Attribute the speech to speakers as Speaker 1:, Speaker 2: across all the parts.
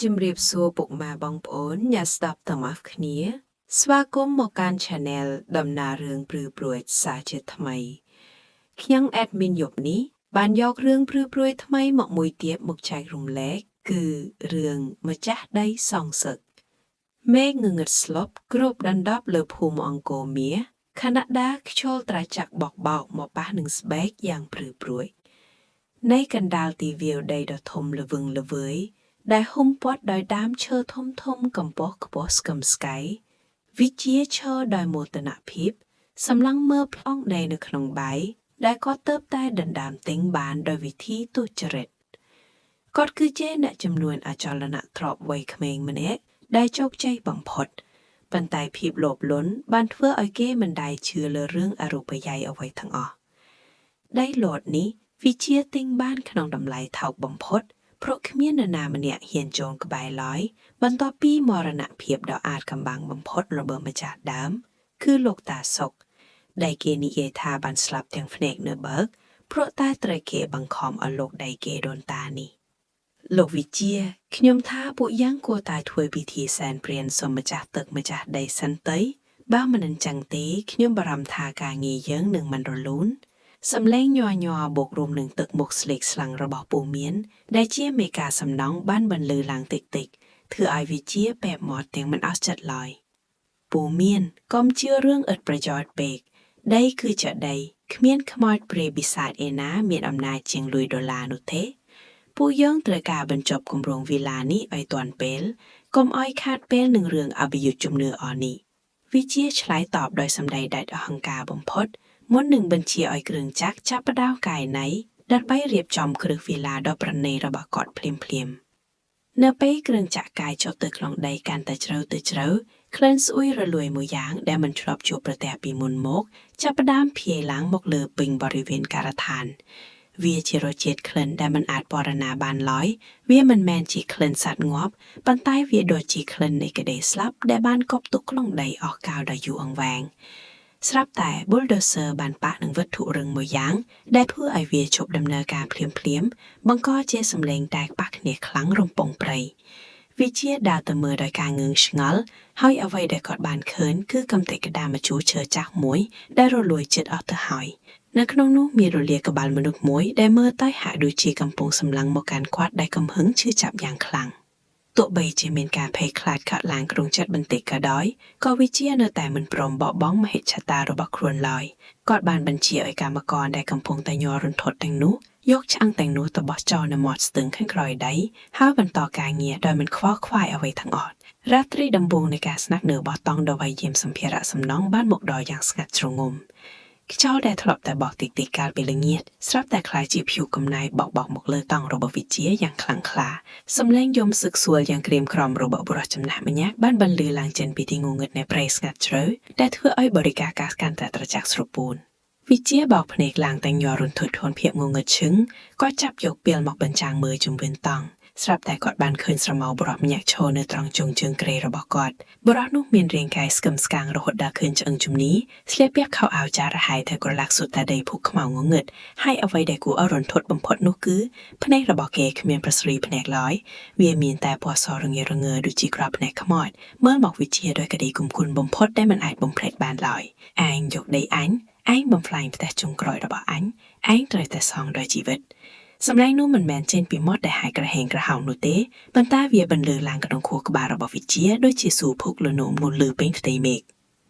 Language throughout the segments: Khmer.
Speaker 1: ជំរាបសួរពុកម៉ែបងប្អូនអ្នកស្ដាប់ទាំងអស់គ្នា ស្វាគមន៍មកកាន់ Channel ដំណើររឿងព្រឺព្រួយសាជាថ្មីខ្ញុំ admin យប់នេះបានយករឿងព្រឺព្រួយថ្មីមកមួយទៀតមកចែករំលែកគឺរឿងម្ចាស់ដីសងសឹកមេឃងងឹតស្លុបគ្របដណ្ដប់លើភូមិអង្គរមាសខណៈដែលខ្យល់ត្រជាក់បោកបោកមកប៉ះនឹងស្បែកយ៉ាងព្រឺព្រួយ នៅកណ្ដាលទីវាលដីដ៏ធំល្វឹងល្វើយដែលហ៊ុមព័ទ្ធដោយដើមឈើធំធំកម្ពស់ខ្ពស់ស្កឹមស្កៃវិជាឈរដោយមោទនភាពសម្លឹងមើលប្លង់ដីនៅក្នុងបាយដែលគាត់ទៅតែដណ្ដើមទិញបានដោយវិធីទុច្ចរិតគាត់គឺជាអ្នកចំនួនអចលនទ្រព្យវ័យក្មេងម្នាក់ដែលជោគជ័យបំផុតប៉ុន្តែភាពលោភលន់បានធ្វើឲ្យគេមិនដែលជឿលើរឿងអរូបីយអ្វីទាំងអស់ ដីលតនេះវិជាទិញបានក្នុងតម្លៃថោកបំផុតព្រោះគ្មាននរណាម្នាក់ហ៊ានចូលក្បែរឡើយបន្ទាប់ពីមរណភាពដ៏អាថ៌កំបាំងបំផុតរបស់ម្ចាស់ដើម គឺលោកតាសុកដែលគេនិយាយថាបានស្លាប់ទាំងភ្នែកនៅបើកព្រោះតែត្រូវគេបង្ខំឲ្យលោកដីគេដូនតានេះលោកវិជាខ្ញុំថាពួកយ៉ាងគួរតែធ្វើពិធីសែនព្រេនសុំម្ចាស់ទឹកម្ចាស់ដីសិនទៅបើមិនអញ្ចឹងទេខ្ញុំបារម្ភថាការងារយើងនឹងមិនរលូន សំឡេងញ័រញ័របូករួមនឹងទឹកមុខស្លេកស្លាំងរបស់ពូមានដែលជាមេការសំណង់បានបន្លឺឡើងតិចតិចធ្វើឲ្យវិជាបែបមាត់ទាំងមិនអស់ចិត្តឡើយពូមានកុំជឿរឿងឥតប្រយោជន៍ពេកដីគឺជាដីគ្មានខ្មោចព្រាយបិសាចឯណាមានអំណាចជាងលុយដុល្លារនោះទេពួកយើងត្រូវការបញ្ចប់គម្រោងវីឡានេះឲ្យទាន់ពេលកុំឲ្យខាតពេលនឹងរឿងអភិយុទ្ធជំនឿអស់នេះវិជាឆ្លើយតបដោយសម្ដីដាច់អហង្ការបំផុត មុននឹងបញ្ជាឲ្យគ្រឿងចក្រចាប់ផ្ដើមកាយណៃដើម្បីរៀបចំគ្រឹះវីឡាដ៏ប្រណីតរបស់គាត់ភ្លាមៗនៅពេលគ្រឿងចក្រកាយចុះទៅក្នុងដីកាន់តែជ្រៅទៅជ្រៅក្លិនស្អុយរលួយមួយយ៉ាងដែលមិនធ្លាប់ជួបប្រទះពីមុនមកចាប់ផ្ដើមភាយឡើងមកលើពេញបរិវេណការដ្ឋានវាជារសជាតិក្លិនដែលមិនអាចពណ៌នាបានឡើយវាមិនមែនជាក្លិនសត្វងាប់ប៉ុន្តែវាដូចជាក្លិននៃក្តីស្លាប់ដែលបានកប់ទុកក្នុងដីអស់កាលដ៏យូរអង្វែង ស្រាប់តែ bulldozer បានប៉ះនឹងវត្ថុរឹងមួយយ៉ាងដែលធ្វើឲ្យវាឈប់ដំណើរការភ្លាមៗបង្កជាសំឡេងតែកប៉ះគ្នាខ្លាំងរំពងព្រៃវិជាដើរទៅមើលដោយការងឿងឆ្ងល់ហើយអ្វីដែលគាត់បានឃើញគឺកំទេចក្តារមជូរឈើចាស់មួយដែលរលួយជិតអស់ទៅហើយនៅក្នុងនោះមានរលាកក្បាលមនុស្សមួយដែលមើលទៅហាក់ដូចជាកំពុងសម្លឹងមកកាន់គាត់ដែលកំហឹងឈឺចាប់យ៉ាងខ្លាំង ទោះបីជាមានការភ័យខ្លាចកើតឡើងក្នុងចិត្តបន្តិចក៏ដោយក៏វិជានៅតែមិនព្រមបោះបង់មហិច្ឆតារបស់ខ្លួនឡើយគាត់បានបញ្ជាឲ្យកម្មករដែលកំពុងតែញ័ររន្ធត់ទាំងនោះយកឆ្អឹងទាំងនោះទៅបោះចោលនៅមាត់ស្ទឹងខាងក្រោយដីហើយបន្តការងារដោយមិនខ្វល់ខ្វាយអ្វីទាំងអស់រាត្រីដំបូងនៃការស្នាក់នៅបោះតង់ដ៏វៃយាមសម្ភារៈសំណង់បានមកដល់យ៉ាងស្ងាត់ជ្រងំ ខ្យល់ដែលធ្លាប់តែបោកតិចៗកាលពីល្ងាចស្រាប់តែក្លាយជាព្យុះកំណាយបោកបោកមកលើតង់របស់វិជាយ៉ាងខ្លាំងក្លាសំឡេងយំសឹកសួលយ៉ាងក្រៀមក្រំរបស់បុរសចំណាស់ម្នាក់បានបន្លឺឡើងចេញពីទីងងឹតនៃព្រៃស្ងាត់ជ្រៅដែលធ្វើឲ្យបរិការកាសកាន់តែត្រជាក់ស្រពោនវិជាបោកភ្នែកឡើងតែញ័ររន្ធត់ធនភាពងងឹតឈឹងគាត់ចាប់យកពេលមកបញ្ចាំងមើលជុំវិញតង់ស្រាប់តែគាត់បានឃើញស្រមោលបុរសម្នាក់ឈរនៅត្រង់ជុងជើងគ្រែរបស់គាត់បុរសនោះមានរាងកាយស្កឹមស្កាងរហូតដល់ឃើញឆ្អឹងជំនីស្លៀកពាក់ខោអាវចាររហាយតែក្រឡាក់សុទ្ធតែដីភក់ខ្មៅងងឹតហើយអ្វីដែលគួរឲ្យរន្ធត់បំផុតនោះគឺភ្នែករបស់គេគ្មានប្រស្រីភ្នែកឡើយវាមានតែពណ៌សរងារងើដូចជាក្របភ្នែកខ្មោចមើលមកវិជាដោយក្តីគុំគួនបំផុតដែលមិនអាចបំភ្លេចបានឡើយឯងយកដីអញឯងបំផ្លាញផ្ទះចុងក្រោយរបស់អញឯងត្រូវតែសងដោយជីវិតសម្លេងនោះមិនមែនចេញពីមាត់ដែលហាយក្រហែងក្រហោងនោះទេប៉ុន្តែវាបន្លឺឡើងក្នុងខួរក្បាលរបស់វិជាដូចជាសួរភុកលនោមងលឺពេញផ្ទៃមេឃ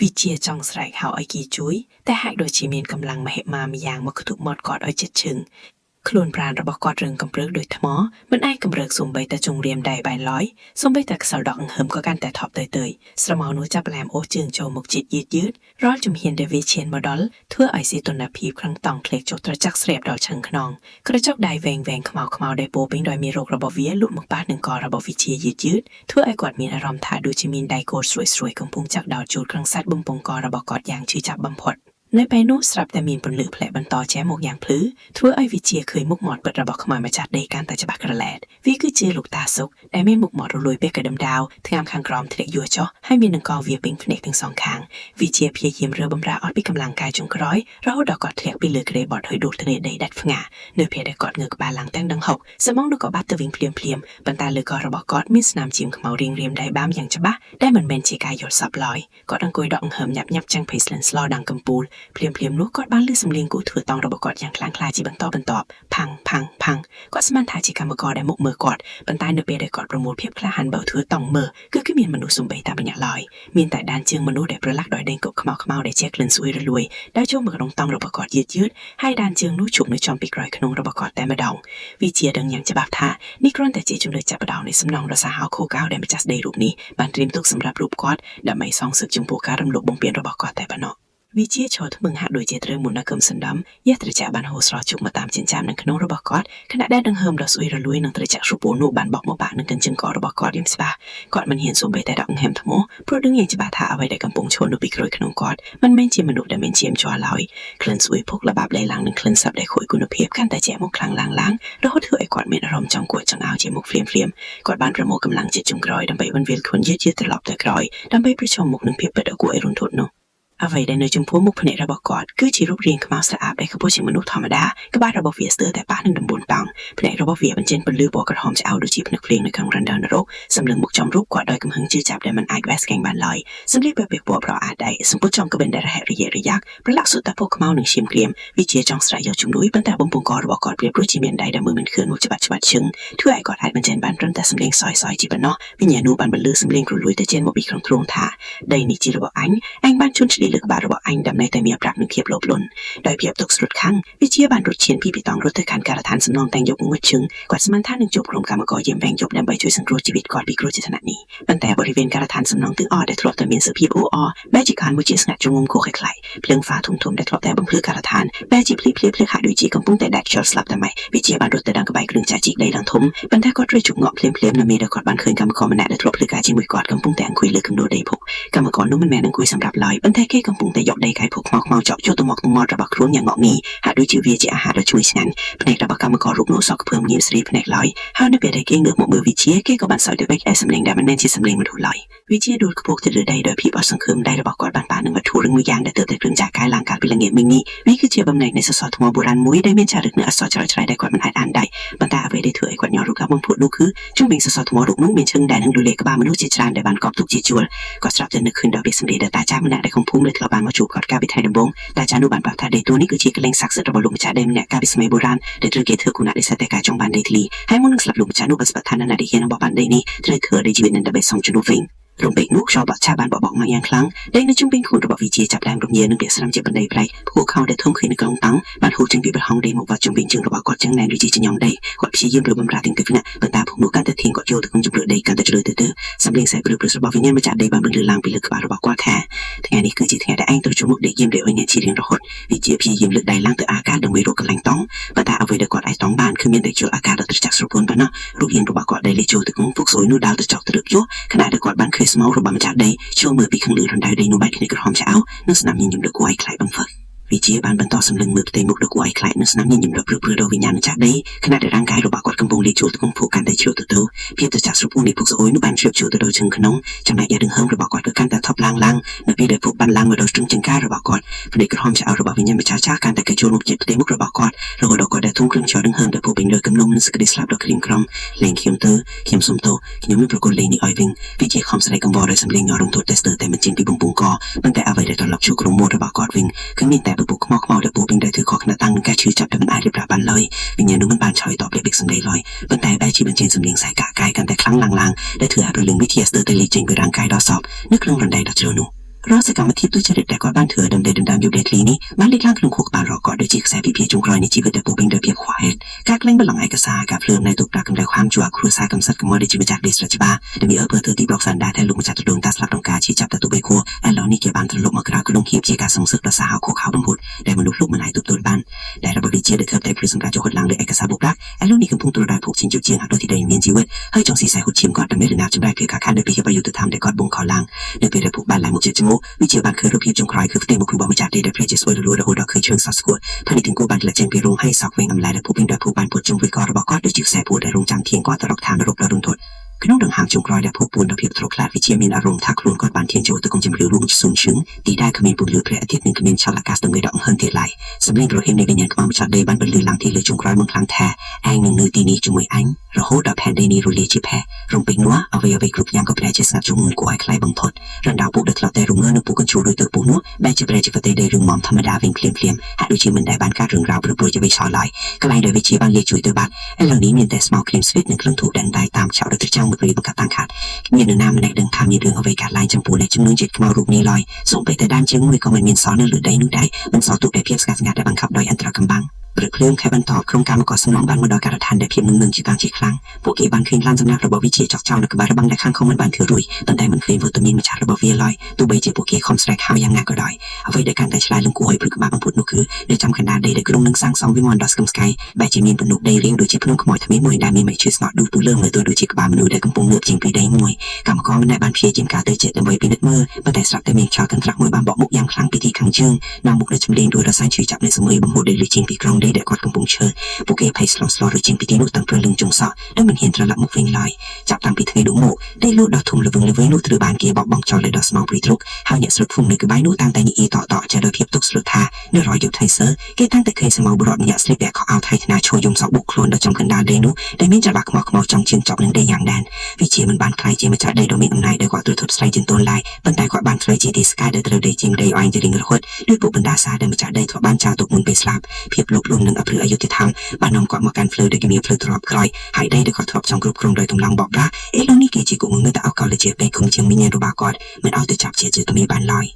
Speaker 1: វិជាចង់ស្រែកហៅឲ្យគេជួយតែហាក់ដូចជាមានកម្លាំងមហិមាម្យ៉ាងមកខ្ទប់មាត់គាត់ឲ្យជិតឈឹងខ្លួនប្រាណរបស់គាត់រឹងកំព្រឹកដូចថ្មមិនអាចកម្រើកសូម្បីតែជងរាមដៃបាយឡើយសូម្បីតែខ្សោយដកដង្ហើមក៏កាន់តែថប់ទៅទៅស្រមោលនោះចាប់ឡែមអូសជើងចូលមកជិតយឺតយឺតរាល់ជំហានដែលវាឈានមកដល់ធ្វើឲ្យសីតុណ្ហភាពក្នុងតង់ធ្លាក់ចុះត្រចាក់ស្រាបដល់ឆឹងខ្នងក្រចកដៃវែងវែងខ្មៅខ្មៅដែលពោពេញដោយមេរោគរបស់វាលូកមកប៉ះនឹងករបស់វិជាយឺតយឺតធ្វើឲ្យគាត់មានអារម្មណ៍ថាដូចជាមានដៃគោស្រួយស្រួយកំពុងចាក់ដោតជូតក្នុងសាច់បំពង់ករបស់គាត់យ៉ាងឈឺចាប់បំផុត នៅពេលនោះស្រាប់តែមានពន្លឺផ្លែបន្តចែមកយ៉ាងភ្លឺធ្វើឲ្យវិជាឃើញមុខមាត់ពិតរបស់ខ្មោចម្ចាស់ដីកាន់តែច្បាស់ក្រឡែតវាគឺជាលោកតាសុកដែលមានមុខមាត់រលួយពេកកដុំដាវថ្ងាមខាងក្រោមធ្លាក់យួរចុះហើយមាននឹងកវាពេញភ្នែកទាំងសងខាងវិជាព្យាយាមរើបំរាអត់ពីកម្លាំងកាយចុងក្រោយរហូតដល់គាត់ធ្លាក់ពីលើគ្រែបត់ហើយដួលធ្នេដីដាច់ផ្ងានៅពេលដែលគាត់ងើបក្បាលឡើងទាំងដង្ហុកសមងនោះក៏បាត់ទៅវិញភ្លាមភ្លាមប៉ុន្តែលើករបស់គាត់មានស្នាមឈាមខ្មៅរៀងរាមដៃបាមយ៉ាងច្បាស់ដែលមិនមែនជាការយល់សប្តិឡើយគាត់អង្គុយដកដង្ហើមញាប់ញាប់ចាំងភ័យស្លិនស្លោដាងកំពូលភ្លាមភ្លាមនោះគាត់បានលឺសំឡេងគូធ្វើតង់របស់គាត់យ៉ាងខ្លាំងក្លាជាបន្តបន្ទាប់ផាំងផាំងផាំងគាត់ស្មានថាជាកម្មករដែលមកមើលគាត់ប៉ុន្តែនៅពេលដែលគាត់ប្រមូលភាពក្លាហានបើធ្វើតង់មើលគឺគឺមានមនុស្សសំបីតែម្នាក់ឡើយមានតែដានជើងមនុស្សដែលប្រឡាក់ដោយដេញគប់ខ្មៅខ្មៅដែលជាក្លិនស្អុយរលួយដែលចូលមកក្នុងតង់របស់គាត់យឺតយឺតហើយដានជើងនោះជួបនៅចំពីក្រោយក្នុងរបស់គាត់តែម្ដងវិជាដឹងយ៉ាងច្បាស់ថានេះគ្រាន់តែជាជំនឿចាប់ផ្ដើមនៃសំណងដ៏សាហាវខូកៅដែលម្ចាស់ស្ដីរូបនេះបានត្រៀមទុកសម្រាប់រូបគាត់ដើម្បីសងសឹកចំពោះការរំលោភបំពានរបស់គាត់តែប៉ុណ្ណោះវិជាឈរថ្មឹងហាក់ដូចជាត្រូវមុននៅគឹមសណ្ដំយះត្រជាក់បានហូរស្រស់ជុកមកតាមចិញ្ចើមនៅក្នុងរបស់គាត់ខណៈដែលដង្ហើមដ៏ស្អុយរលួយនិងត្រជាក់ស្រពោនោះបានបក់មកបាក់នឹងកញ្ចឹងករបស់គាត់យ៉ាងច្បាស់គាត់មិនហ៊ានសូម្បីតែដកដង្ហើមថ្មព្រោះដឹងយ៉ាងច្បាស់ថាអ្វីដែលកំពុងឈរនៅពីក្រោយក្នុងគាត់មិនមែនជាមនុស្សដែលមានឈាមជ័រឡើយក្លិនស្អុយភុកល្បាប់លេឡើងនឹងក្លិនសັບដែលខូចគុណភាពកាន់តែជាមកខ្លាំងឡើងឡើងរហូតធ្វើឲ្យគាត់មានអារម្មណ៍ចង់គួចចង្អោរជាមុខភ្លាមភ្លាមគាត់បានប្រមូលកម្លាំងចិត្តចុងក្រោយដើម្បីវិនវាលខ្លួនយឺតយឺតត្រឡប់ទៅក្រោយដើម្បីប្រឈមមុខនឹងភាពពិតដ៏គួរឲ្យរន្ធត់នោះអ្វីដែលនៅចំពោះមុខភ្នែករបស់គាត់គឺជារូបរាងខ្មៅស្អាតដែលខ្ពស់ជាងមនុស្សធម្មតាក្បាលរបស់វាស្ទើរតែប៉ះនឹងដំបូលប៉ោងភ្នែករបស់វាបញ្ចេញពន្លឺពណ៌ក្រហមឆ្អៅដូចជាភ្នឹកភ្លៀងនៅក្នុងរណ្ដៅនរកសម្លឹងមុខចំរូបគាត់ដោយកំហឹងជឿចាប់ដែលមិនអាចវះស្កេងបានឡើយសម្លៀកបំពាក់ពណ៌ប្រអាតដៃសម្ពុតចំក្បិនដែលរហែករយៈរយ៉ាក់ប្រឡាក់សុទ្ធតែពណ៌ខ្មៅនិងឈាមក្រៀមវាជាចង់ស្រែកយកជំនួយប៉ុន្តែបំពង់ករបស់គាត់ប្រៀបដូចជាមានដៃដែលមើលមិនឃើញមកច្បាត់ច្បាត់ឈឹងធ្វើឲ្យគាត់អាចបញ្ចេញបានត្រឹមតែសម្លេងសយសយជាប៉ុណ្ណោះវិញ្ញាណនោះបានបន្លឺសម្លេងគ្រលួយទៅចេញមកពីក្នុងទ្រូងថាដីនេះជារបស់អញអញបានជន់ឈ្លីលើក្បាលរបស់អញដើម្បីតែមានប្រាប់នឹងភាពលោភលន់ដោយភាពទុកស្រុតខាងវិជាបានរត់ឈានពីពីតង់រត់ទៅកាន់ការដ្ឋានសំណងតែងយកងុចជឹងគាត់ស្មានថានឹងជួបក្រុមកម្មករយាមវែងយប់ដើម្បីជួយសង្គ្រោះជីវិតគាត់ពីគ្រោះថ្នាក់នេះប៉ុន្តែបរិវេណការដ្ឋានសំណងទាំងអស់ដែលធ្លាប់តែមានសភាពអ៊ូអរបែរជាខានមួយជាស្ងាត់ជ្រងំគួរឲ្យខ្លាចភ្លើងហ្វាធំធំដែលធ្លាប់តែបំភ្លឺការដ្ឋានបែរជាភ្លីភ្លីភ្លឺហាក់ដូចជាកំពុងតែដាច់ខ្យល់ស្លាប់តែម៉េចវិជាបានរត់ទៅដល់ក្បែរគ្រឿងចក្រជីកដីឡើងធំប៉ុន្តែគាត់ត្រូវជក់ងក់ភ្លាមភ្លាមនៅពេលដែលគាត់បានឃើញកម្មករម្នាក់ដែលធ្លាប់ភ្លឺការជាមួយគាត់កំពុងតែអង្គុយលើគំនរដីភក់កម្មករនោះមិនមែនអង្គុយសម្រាប់ឡើយប៉ុន្តែគេកំពុងតែយកដីកាយភក់ខ្មៅខ្មៅចောက်ចូលទៅមកមាត់របស់ខ្លួនយ៉ាងងក់ងីហាក់ដូចជាវាជាអាហារដ៏ឈ្ងុយឆ្ងាញ់ភ្នែករបស់កម្មកររូបនោះសក់ខ្ពើមញៀមស្រីភ្នែកឡើយហើយនៅពេលដែលគេងើបមកមើលវិជាគេក៏បានសើចទៅវិញឯសម្លេងដែលមិនមែនជាសម្លេងមនុស្សឡើយវិជាដួលខ្ពស់ទៅលើដីដោយភាពអត់សង្ឃឹមដៃរបស់គាត់បានប៉ះនឹងវត្ថុរឹងមួយយ៉ាងដែលទើបតែគ្រឿងចក្រកាយឡើងកាលពីល្ងាចមិញនេះវាគឺជាបំណែកនៃសសរថ្មបុរាណមួយដែលមានចារឹកនូវអក្សរច្រោយច្រែដែលគាត់មិនអាចអានដែរប៉ុន្តែអ្វីដែលធ្វើឲ្យគាត់ញ័ររូបកាបំផុតនោះគឺជុំវិញសសរថ្មរូបនោះមានឈឹងដែលនឹងលលាក្បាលមនុស្សជាច្រើនដែលបានកប់ទុកជាជួលគាត់ស្រាប់តែនឹកឃើញដល់ពាក្យសម្ដីដែលតាចាស់ម្នាក់ដែលកំពុងលើធ្លាប់បានមកជួបគាត់កាលពីថ្ងៃដំបូងតាចាស់នោះបានប្រាប់ថាដីទួលនេះគឺជាកន្លែងស័ក្តិសិទ្ធិរបស់លោកម្ចាស់ដែលម្នាក់កាលពីសម័យបុរាណដែលត្រូវគេធ្វើគណៈដោយសារតែការចង់បានដីធ្លីហើយមុននឹងស្លាប់លោកម្ចាស់នោះបានស្បថានៅណាដែលហ៊ាននឹងបោះបានដីនេះត្រូវធ្វើឲ្យជីវិតនឹងដើម្បីសងជំនួសវិញរំពេចនោះខ្យល់បក់ឆាបានបបកមកយ៉ាងខ្លាំងដែលនៅជុំវិញខ្លួនរបស់វិជាចាប់ដើមរំញើនឹងពាក្យស្រាំជាបណ្ដីប្រៃពួកខោដែលធំឃើញនៅក្នុងតង់បានហូរចេញពីប្រហោងដីមកវត្តជុំវិញជើងរបស់គាត់ចឹងណែនដូចជាញ៉ំដីគាត់ព្យាយាមរើបំរាទាំងទឹកណាប៉ុន្តែពួកនោះកាន់តែធៀងគាត់ចូលទៅក្នុងជម្រៅដីកាន់តែជ្រៅទៅទៅសម្លេងសែព្រឺព្រឹសរបស់វិញ្ញាណម្ចាស់ដីបានបន្លឺឡើងពីលើក្បាលរបស់គាត់ថាថ្ងៃនេះគឺជាថ្ងៃដែលឯងត្រូវជួបមុខដេកយាមដែលឲ្យអ្នកជារៀងរហូតវិជាព្យាយាមលើកដៃឡើងទៅអាកាសដើម្បីរកកន្លែងតង់ប៉ុន្តែអ្វីដែលគាត់អាចតង់បានគឺមានតែជលអាកាសដ៏ត្រជាក់ស្រពន់ប៉ុណ្ណោះរូបរាងរបស់គាត់ដែលលេចចូលទៅក្នុងពុកស្អុយនោះដើរទៅចောက်ទៅយោខណៈដែលគាត់បានឃើញស្មៅរបស់ម្ចាស់ដីចូលមើលពីខាងលើរណ្ដៅដីនោះបែកគ្នាក្រហមឆ្អៅនិងស្នាមញញឹមដ៏គួរឲ្យខ្លាចបំផុតវិជាបានបន្តសម្លឹងមើលផ្ទៃមុខដ៏គួរឲ្យខ្លាចនិងស្នាមញញឹមដ៏ព្រឺព្រឺដល់វិញ្ញាណម្ចាស់ដីខណៈដែលរាងកាយរបស់គាត់កំពុងលេចចូលទៅក្នុងភពកាន់តែជ្រៅទៅទៅភាពត្រជាក់ស្រពន់នៃភពស្អុយនោះបានជ្រាបចូលទៅដល់ជើងក្នុងចំណែកយ៉ាងហឹមរបស់គាត់ក៏កាន់តែថប់ឡើងឡើងនៅពេលដែលភពបានឡើងមកដល់ស្ទឹងចង្ការរបស់គាត់ភ្នែកក្រហមឆ្អៅរបស់វិញ្ញាណម្ចាស់ចាស់កាន់តែកចូលមកជិតផ្ទៃមុខរបស់គាត់រហូតដល់គាត់ដែលធំគ្រឿងចោលនឹងហឹមដែលភពពេញលើគំនុំនិងសេចក្តីស្លាប់ដ៏ក្រៀមក្រំលេងខ្ញុំទៅខ្ញុំសុំទោសខ្ញុំនឹងប្រគល់លេងនេះឲ្យវិញវិជាខំស្រែកកង្វល់ដោយសម្លេងញ័ររន្ធត់តែស្ទើរតែមិនចេញពីបំពង់កប៉ុន្តែអ្វីដែលត្រឡប់ជួក្រុមមាត់របស់គាត់វិញគឺមានតែពពុះខ្មៅខ្មៅដែលពូពេញដោយធ្វើខុសខ្នាតតាំងនឹងការឈឺចាប់ដែលមិនអាចរៀបរាប់បានឡើយវិញ្ញាណនោះមិនបានឆ្លើយតបលេខសម្លេងឡើយប៉ុន្តែបែរជាបញ្ចេញសម្លេងសែកាកាយកាន់តែខ្លាំងឡើងឡើងដែលធ្វើឲ្យព្រលឹងវិទ្យាស្ទើរតែលេចចេញពីរាងកាយដ៏សពនៅក្នុងរណ្ដៅដ៏ជ្រៅនោះរាល់សកម្មភាពទុច្ចរិតដែលគាត់បានធ្វើដើម្បីដណ្ដើមយកដីធ្លីនេះបានលេចឡើងក្នុងខួរក្បាលរបស់គាត់ដូចជាខ្សែពិភាចុងក្រោយនៃជីវិតដែលពោពេញដោយភាពខ្វះហេតុការក្លែងបន្លំឯកសារការភ្លើមនៃទុកដាក់កម្ដៅความជួគ្រួសារកំសត់កំមដែលជាម្ចាស់ដីស្រច្បាដែលមានអើពើធ្វើទីប្រកសានដែរតែលោកម្ចាស់ទដូនតាស្លាប់ក្នុងការជាចាប់តែទូបីខួរឥឡូវនេះគេបានត្រឡប់មកក្រៅក្នុងភាពជាការសងសឹកដ៏សាហាវខុសខើបំផុតដែលមនុស្សលោកមិនអាចទប់ទល់បានដែលរបបវិជាដែលធ្វើតែព្រឹសម្រាប់ចុះហត់ឡើងលើឯកសារបុកដាក់ឥឡូវនេះកំពុងទ្រដោយភោគឈាមជជាងហាក់ដូចទីដីមានជីវិតហើយចង់ស៊ីសែហុតឈាមគាត់ដើម្បីរណាប់ចម្លែកពីការខានដោយពីប្រយុទ្ធធម្មដែលគាត់បងខឡើងនៅពេលដែលភពបានឡើងមកជាចមោ
Speaker 2: មកវិជាបានឃើញរូបភាពចុងក្រោយគឺផ្ទៃមុខរបស់ម្ចាស់ដីដែលប្រែជាស្រួយរលួយរហូតដល់ឃើញឈើសស្គួតផានីទាំងគូបានធ្លាក់ចេញពីរោងហើយសោកវិញអំឡែដែលភពវិញដោយភពបានពុតជុំវិញករបស់គាត់ដូចជាខ្សែពួរដែលរងចាំធៀងគាត់ទៅរកឋាននរកដ៏រន្ធត់ក្នុងដង្ហើមចុងក្រោយដែលភពពួនដល់ភាពទ្រខ្លាចវិជាមានអារម្មណ៍ថាខ្លួនគាត់បានធៀងចូលទៅក្នុងជំរឿរួមស៊ុនឈឹងទីដែលគ្មានពន្លឺព្រះអាទិត្យនិងគ្មានឆលអាកាសដើម្បីដកហឹងទៀតឡើយសម្លេងប្រហិននៃវិញ្ញាណខ្មៅម្ចាស់ដីបានបន្លឺឡើងទីលើចុងក្រោយមកខ្លាំងថាឯងនឹងនៅទីនេះជាមួយអញរហូតដល់ផែនដីនេះរលាយជាផេះរំពេចនោះអ្វីអ្វីគ្រប់យ៉ាងក៏ប្រែជាស្ងាត់ជុំគួរឲ្យខ្លាចបំផុតរណ្ដៅពុកដែលធ្លាប់តែរុងនៅពុកកញ្ជួលដោយទៅពុះនោះបែរជាប្រែជាប្រទេសដីរឹងមាំធម្មតាវិញភ្លាមភ្លាមហាក់ដូចជាមិនដែលបានកើតរឿងរ៉ាវព្រោះជាវិសោឡើយកន្លែងដែលវិជាបានលាជួយទៅបាត់ឥឡូវនេះមានតែស្មៅក្លៀមស្វីតនិងក្លឹងធូបដែលដៃតាមឆៅដល់ត្រចាំងមួយព្រីបង្កាត់តាំងខាត់គ្មាននរណាម្នាក់ដឹងថាមានរឿងអ្វីកើតឡើងចំពោះអ្នកជំនួញជាតិខ្មៅរូបនេះឡើយសូម្បីតែដើមជើងមួយក៏មិនមានសល់នៅលើដីនោះដែរមិនសល់ទុកតែភាពស្ងាត់ស្ងាត់ដែលបង្ខំដោយអន្តរកំបាំងព្រឹកភ្លាមខែបន្តក្រុមកម្មករសំណងបានមកដល់ការដ្ឋានដែលភាពនឹងនឹងជាតាំងជាខ្លាំងពួកគេបានឃើញឡានសំណាក់របស់វិជាចောက်ចោលនៅក្បែររបាំងដែលខាងខំមិនបានធ្វើរួចប៉ុន្តែមិនឃើញវត្តមានម្ចាស់របស់វាឡើយទោះបីជាពួកគេខំស្រែកហៅយ៉ាងណាក៏ដោយអ្វីដែលកាន់តែឆ្លើយលំគួរឲ្យព្រឹកក្បាលបំផុតនោះគឺនៅចំកណ្ដាលដីដែលក្រុងនឹងសាងសង់វិមានដ៏ស្គមស្កៃបែរជាមានទំនុកដីរាងដូចជាភ្នំខ្មោចថ្មីមួយដែលមានមេឈើស្ងោះឌូទូលើមើលទៅដូចជាក្បាលមនុស្សដែលកំពុងងើបចេញពីដីមួយកម្មករម្នាក់បានព្យាយាមការទៅចិត្តដើម្បីពិនិត្យមើលប៉ុន្តែស្រាប់តែមានខ្យល់កន្ត្រាក់មួយបានបក់មុខយ៉ាងខ្លាំងពីទីខាងជើងនាំមុខនៅចម្លេងដោយរសាយឈឺចាប់នៃសម័យបំហូរដីលឺចេញពីក្រុងដីដែលគាត់កំពុងឈើពួកគេភ័យស្លន់ស្លោរួចចេញពីទីនោះតាំងព្រលឹងចុងសក់ដោយមិនហ៊ានត្រឡប់មកវិញឡើយចាប់តាំងពីថ្ងៃនោះមកដីលូតដ៏ធំល្វឹងល្វើយនោះត្រូវបានគេបោះបង់ចោលលើដ៏ស្មៅព្រៃទ្រុកហើយអ្នកស្រុកភូមិនៅក្បែរនោះតាំងតែនិយាយតតចេះដោយភាពទុកស្លុតថានៅរយយុទ្ធថៃសើគេតាំងតែឃើញសមៅបរត់ម្នាក់ស្លៀកពាក់ខោអាវថៃថ្នាឈរយំសក់បុកខ្លួនដល់ចំកណ្ដាលដីនោះដែលមានចង្វាក់ខ្មោះខ្មោះចង់ជើងចប់នឹងដីយ៉ាងដែនវិជាមិនបានខ្លាយជាម្ចាស់ដីដ៏មានអំណាចដែលគាត់ទ្រទ្រស្រីជាទន់ឡើយប៉ុន្តែគាត់បានខ្លាយជាទីស្កាយដែលត្រូវដីជាងដីអែងជារៀងរហូតដោយពួកបណ្ដាសាដែលម្ចាស់ដីធ្លាប់បានចោលទុកមុនពេលស្លាប់ភាពលោភលន់និងអព្រាអយុត្តិធម៌បាននាំគាត់មកកាន់ផ្លូវដែលគេមានផ្លូវទ្របក្រោយហើយដីដែលគាត់ធ្លាប់ចង់គ្រប់គ្រងដោយកម្លាំងបោកប្រាស់ឥឡូវនេះគេជាគុំងើតែអកលជាពេលគុំជាងវិញ្ញាណរបស់គាត់មិនឲ្យទៅចាប់ជាជាថ្មីបានឡើយ។